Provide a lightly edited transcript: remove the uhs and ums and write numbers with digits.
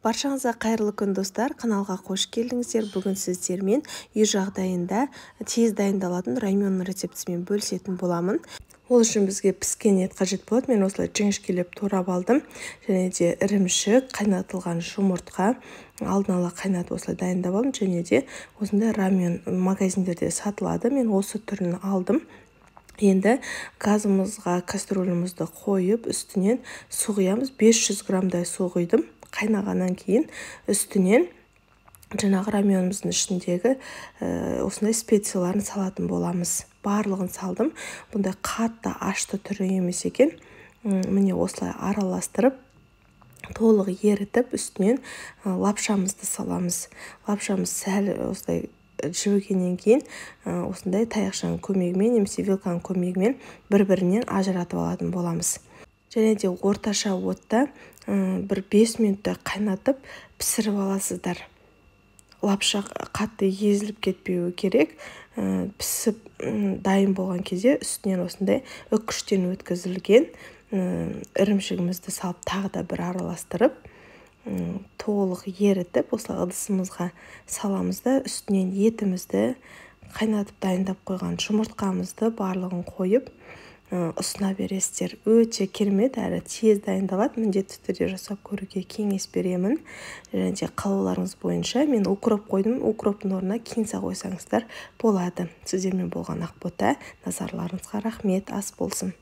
Баршаңызға қайырлы күн, достар! Каналға қош келдіңіздер. Бүгін сіздермен үй жағдайында тез дайындалатын раменнің рецептісімен бөлісетін боламын. Ол үшін бізге піскен ет қажет болады. Мен осылай жіңішкелеп турап алдым. Және де ірімшік, қайнатылған жұмыртқа алдын ала қайнатып, осылай дайындап алдым. Және де осындай рамен магазиндерде сатылады. Мен осы түрін алдым. Енді газымызға кастрюлімізді қойып, үстінен су құямыз. 500 граммдай су құйдым. Қайнағаннан кейін үстінен жаңағы раменіміздің ішіндегі осындай специяларын салатын боламыз. Барлығын салдым. Бұндай қатты ашты түрі емес екен. Міне, осылай араластырып, толық ерітіп, үстінен лапшамызды саламыз. Лапшамыз сәл осылай жібігеннен кейін осындай таяқшаның көмегімен немесе вилканың көмегімен бір бірінен ажыратып алатын боламыз. Және де орташа отта бір 5 минуттай қайнатып, пісіріп аласыздар. Лапша қатты езіліп кетпеуі керек. Пісіп дайын болған кезде үстінен осындай үккіштен өткізілген ірімшігімізді салып, тағы да бір араластырып, толық ерітіп, осылай ыдысымызға саламыз да, үстінен етімізді, қайнатып дайындап қойған жұмыртқамызды, барлығын қойып, ұсына бересіздер. Өте керемет әрі тез дайындалады. Міндетті түрде жасап көруге кеңес беремін. Және де қалауларыңыз бойынша, мен укроп қойдым, укроптың орнына кинза қойсаңыздар болады. Сіздермен болған Ақбота. Назарларыңызға рахмет, ас болсын!